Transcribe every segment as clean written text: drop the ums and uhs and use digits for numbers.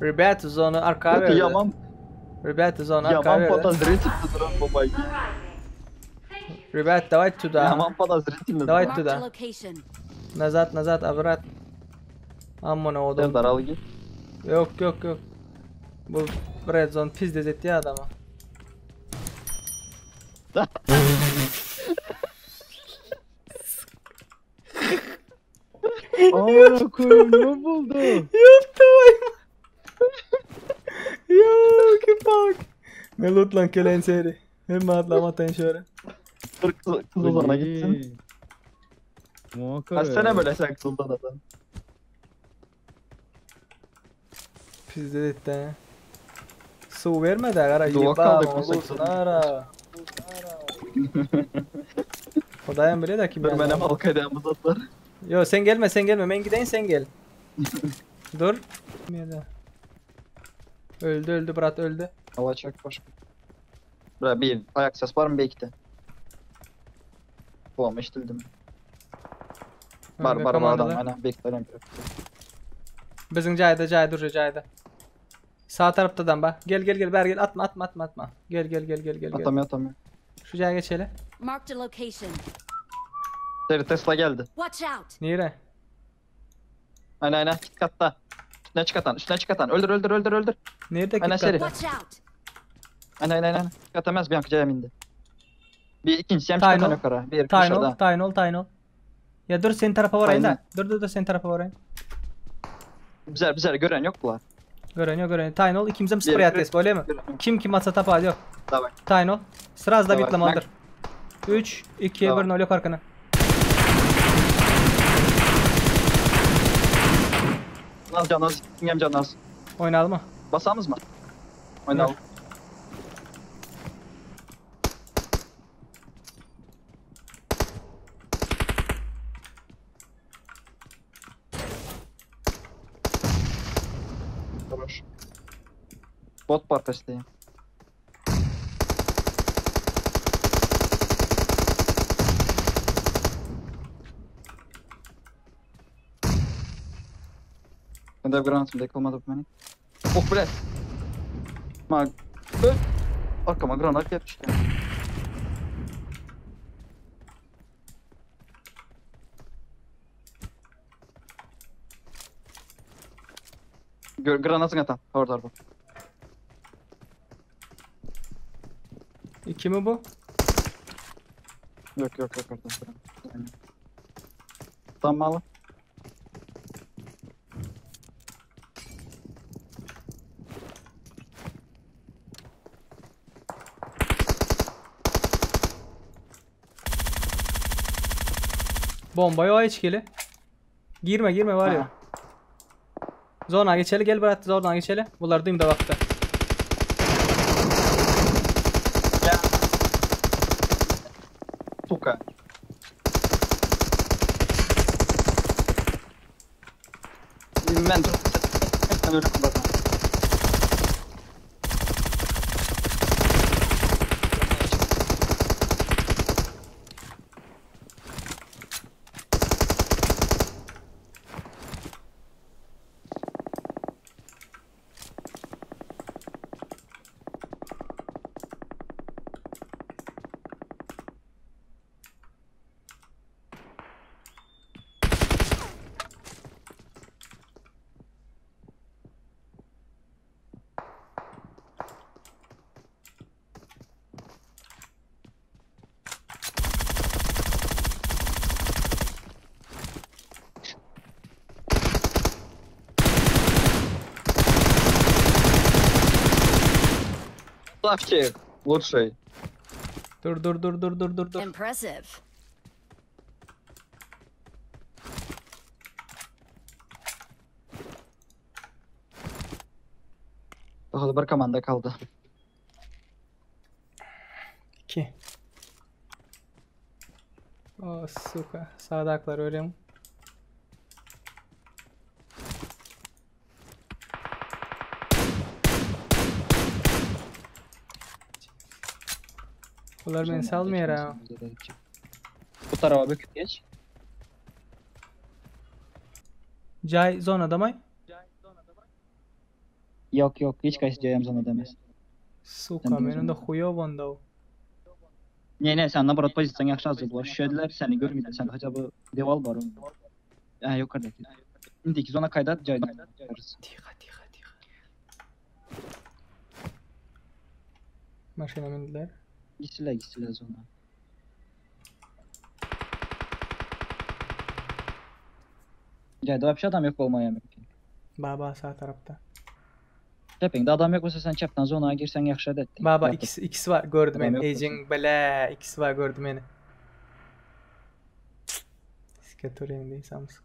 Ребята, zona arka berdi. Yaman Ребята, zona arka yaman berdi. podozrительно duran babayı. Ребят, давай туда. Yaman podozrительно. Давай Marked a туда. location. Назад, назад, обратно. Amına odum. Serdar al git. Yok yok yok. Bu red zone pizde etti ya adama. Amına koyayım ne buldu? Yaptım. Yo, ki bak. Ne loot lan kelen seri. Hem atlama şöyle. Dur kız, kız ozana gitsin. Muhakkak. Kaçsana böyle sen kızıldan adam. Pizde etti ha. Su vermedi ara. Dua kaldık bu sakın. Ara. Hudaýam bile de kim Dur benim halka eden bu zatlar. Yo sen gelme sen gelme ben gideyim sen gel. Dur. Öldü öldü brat öldü. Alacak başka. Bura bir ayak ses var mı belki de. Bu ama işledim. Var Öldü, var var adam komandalar. aynen beklerim. Bizim cayda cayda dur cayda. Sağ taraftadan bak. Gel gel gel ber gel atma atma atma atma. Gel gel gel gel gel. gel. Atamıyor atamıyor. Şu caya geçelim. Marked a location. Seri Tesla geldi. Watch out. Nere? Aynen aynen git katta. Üstüne çıkatan üstüne çıkatan öldür öldür öldür öldür. Nerede Aynen seri. kit Watch out. Aynen aynen aynen. Katamaz bir yankıcaya indi. Bir ikincisi hem Tayin çıkatan ol. yukarı. Bir Tayin ol, dışarıda. tayin ol, tayin ol. Ya dur senin tarafa varayım da. Aynen. Dur dur dur senin tarafa varayım. Bizler bizler gören yok bular. Gören yok gören. Tayin ol ikimiz hem Bir- sprey atıyoruz böyle mi? Gören yok. Kim kim atsa tapar yok. Tamam. Tayin ol. Sırası da Tamam, bitlamalıdır. 3, 2, 1, Tamam. 0 yok arkana. Naz can az. Yem can az. Oynayalım mı? Basamız mı? Oynayalım. Хорош. Bot var pesteyim. Ben de granatım da olmadı bu beni. Oh bre. Ma Ö. Arkama granat gelmiş. Gör granatın atan. Orada bak. 2 mi bu? Yok yok yok orada. Aynen. Tamam al. Bombayı o içkili. Girme girme var ya. Ha. Zona geçeli gel bırak zona geçeli. Bunlar duyum da baktı. Ya. Сука. Ben ben öyle kullandım. Красавчик. Лучший. Dur dur dur dur dur dur dur. Impressive. Daha da bir komanda kaldı. 2. Oh suka. Sağdaklar öyle mi? Bular beni salmıyor ha. Bu tarafa bir geç. Cay zonada mı? Ýok ýok hiç haýsy jaýam zonada emes. Suka men onda huýow onda. Ne ne sen naborot pozisiýaň ýagşy azdy bular şüşediler seni görmediler sen haça bu dewal bar onda. Ä ýokardaky. Indiki zona kaýda jaýda. Tiha tiha tiha. Maşyna mindiler. Gitsinler gitsinler zona. Jaýda wapşe adam ýok bolmaýa mümkin. Baba sag tarapda. Çepiňde adam ýok bolsa sen çepden zona girseň ýagşy edetdiň. Baba ikisi ikisi bar gördü meni. Ejeň bele ikisi bar gördü meni. Sike turýan diý samsyk.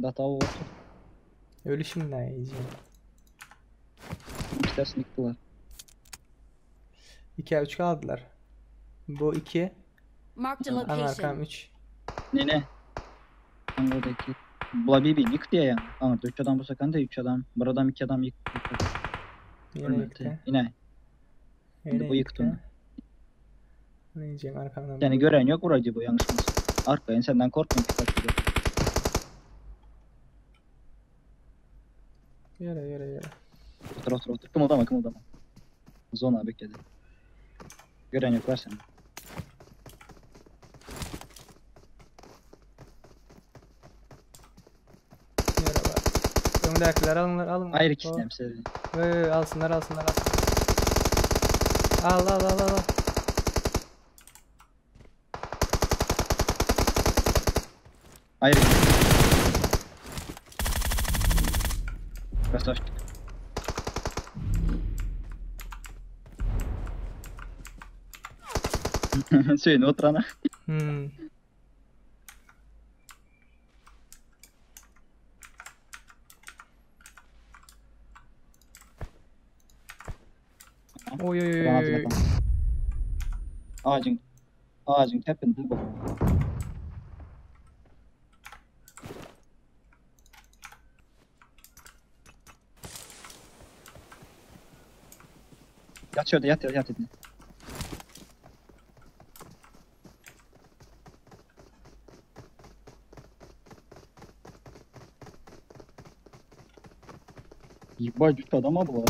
Data otur. Ölüşüm ne ejeň. İkisi ýykdylar. 2'ye 3 kaldılar. Bu 2. Marked a Ana arkam location. 3. Ne ne? Angadaki. Bula bir yıktı ya. Angarda 3 adam bolsa kanda 3 adam. Bir adam 2 adam yıktı. Yine Ölmedi. yıktı. Yine. Yine bu yıktı onu. Ne diyeceğim arkamdan. Seni gören yok vuracı bu yanlış mısın? Arkayın senden korkmuyorum ki kaçıyor. Yere yere yere. Otur otur otur. Kımıldama kımıldama. Zona bekledi. Gören yok var sende. Yere bak. Öňdäkiler alınlar alın. Ayrı ikisini hem seni. Yo, yo, yo, alsınlar alsınlar al. Al al al al. al. Ayrı. Красавчик. Söýün oturana. Hmm. Oy oy oy Granat oy. atan. Ağacın ağacın tepinde bu. Yatıyordu yat yat yat dedi. Ебать, üç adam aldılar.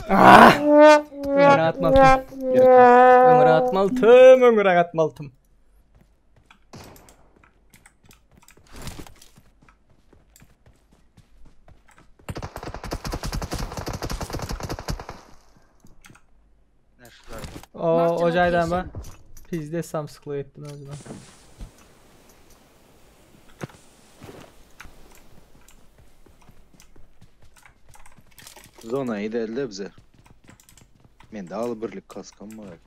Ah! Öňüre atmaltym. Öňüre atmaltym, öňüre atmaltym. O, Marked o a jaýdan ba. location. Pizde samsyklyk etdim özüme. Zona elde bize. Men de al birlik kaskam var.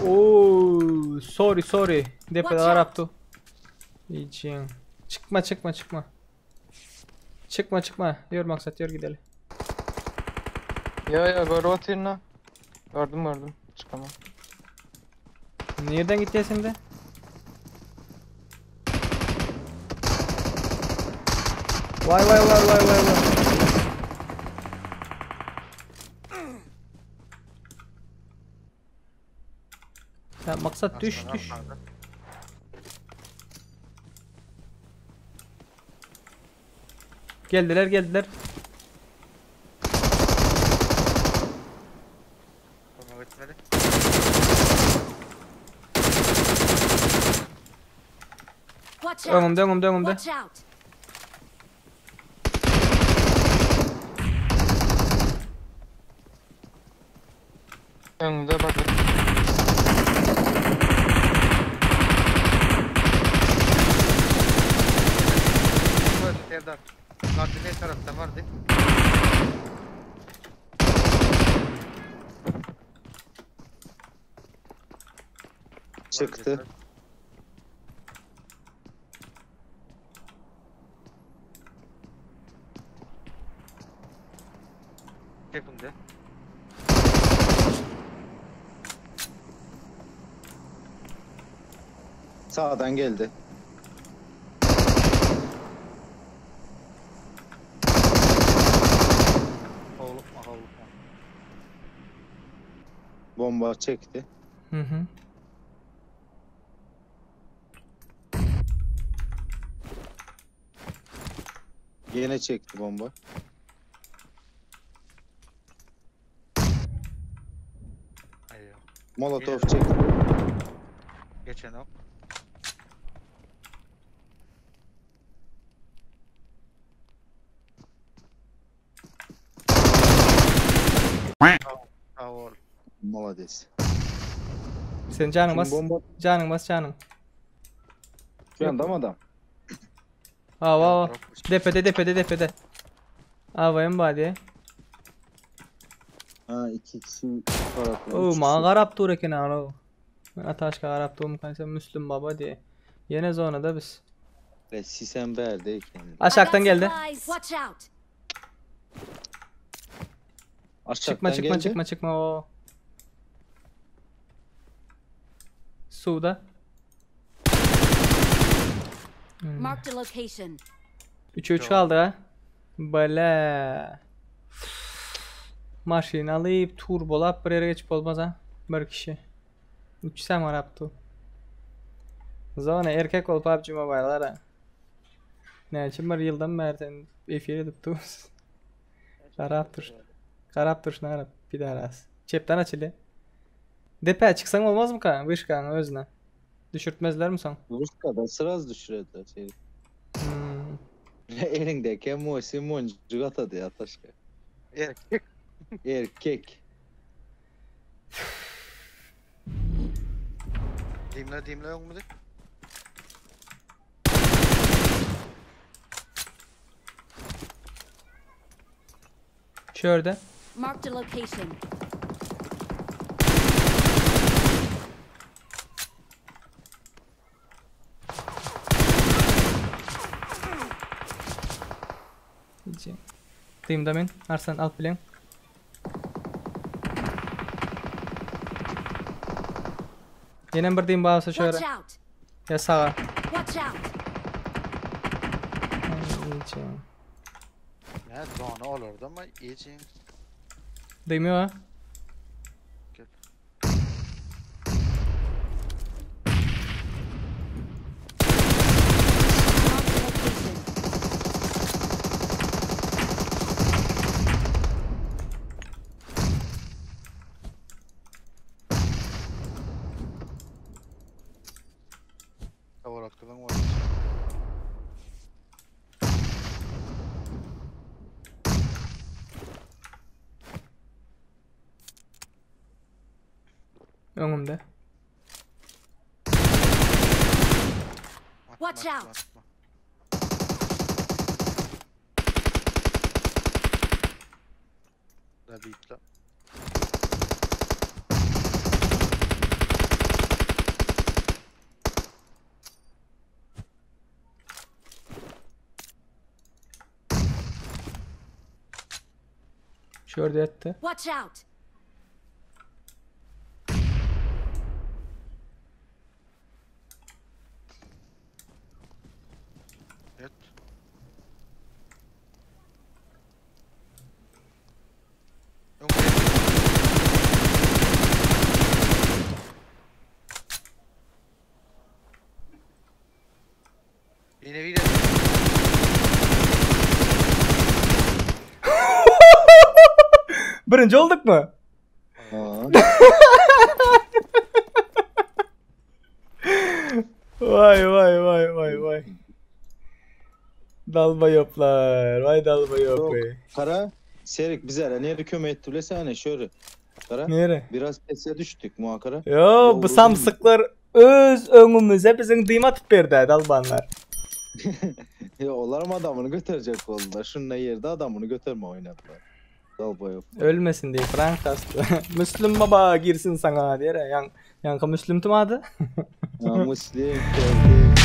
Oo, sorry sorry. Depede Watch out. araptı. İçin. Çıkma çıkma çıkma. Çıkma çıkma. Ýör maksat ýör gidelim. Ya ya görüp atayım la. Gördüm gördüm. Çıkamam. Nereden gitti şimdi? Vay vay vay vay vay vay. Ya maksat düş düş. Geldiler geldiler. Tamam bitmedi. Watch out! Önümde önümde önümde. Watch out! Önümde bak. Gördüm Serdar. Vardı ne tarafta vardı. Çıktı. Hepimde. Sağdan geldi. Oğlu. Bomba çekdi. Hı hı. Yine çekti bomba. Aý, Molotow çekdi. Geçen ok. Sağ ol. Molades. Sen janyň Kim bas. bomba? Janyň bas janyň. Şu anda mı adam? Hawa hawa. Depede depede depede. Awayım bady. Ha iki kişi tarafı. O maňa garap dur eken ara. Men Ataşka garap durmykan sen Müslüm baba diye. Ýene zonada biz. Sisen berde eken. I got Aşakdan geldi. supplies. Watch out. Aşaktan Çıkma çıkma geldi. çıkma çıkma o. Suda. Marked a location. 3'e 3 kaldı ha. Bale. Maşyn alyp turbolap bir ýere geçip bolmaz ha. Bir kişi. 3 sen var aptu. Zona erkek ol PUBG Mobile'lara. Ne için bir ýyldan bäri sen efir edip dur. Garap dur. Garap dur şuna bir daha Çepden açılı. Depe çıksan olmaz mı kan? Vışkan özüne. Düşürtmezler mi son? Ruskada sıraz düşürediler şey. Hmm. Elindeki mosi moncuk atadı ya taşka. Erkek. Erkek. Dimle dimle yok mu? Şurada. Marked a location. Diyeyim men. Arslan alyp bilen. Ýene bir diyeyim bağırsa şöyle. Watch out. Ya sağa. Watch out. Yiyeceğim. Ne zona olurdu ama yiyeceğim. Duymuyor ha. Gel. Marked a location. Tavır kılın var. Öňümde. Atma, Watch atma, out. atma. Da bitti. Şurada yattı. Watch out. Evet. Yok, Yine bir Birinci olduk mu? Ha. Vay vay vay vay vay. Dalba yoplar. Vay dalba Yok. yop. Kara Serik bize nere köme etti bile sene şöyle. Kara Nere? biraz pese düştük muhakara. Yo bu samsıklar öz öňümüze bizim dıyma atıp berdi dalbanlar. Ya onlar mı adamını götürecek oldular? Şununla yerde adamını götürme oynadılar. Dalba yok. Ölmesin diye frank kastı. Müslüm baba girsin sana diye. Yan, yankı Müslüm tüm adı. Ha, Müslim geldi.